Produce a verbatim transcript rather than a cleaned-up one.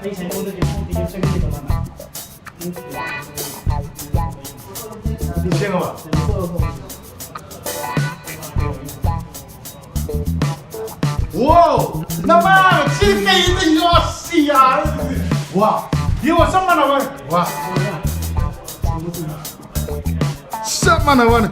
ꯑꯩ ꯉꯁꯥꯏ ꯅꯉꯣꯟꯗ ꯀꯩꯅꯣ ꯄꯤꯔꯛꯆꯈꯤꯗꯦꯗꯅ꯫ ꯁꯦꯡꯉꯕ? Wow! ꯅꯃꯥ! ꯁꯤ ꯀꯩꯗ ꯌꯣꯠꯁꯤ ꯌꯥꯔ? ꯋꯥ! ꯌꯦꯡꯉꯣ, ꯆꯞ ꯃꯥꯟꯅꯕ꯫ ꯋꯥ! ꯆꯞ ꯃꯥꯟꯅꯕꯅꯤ꯫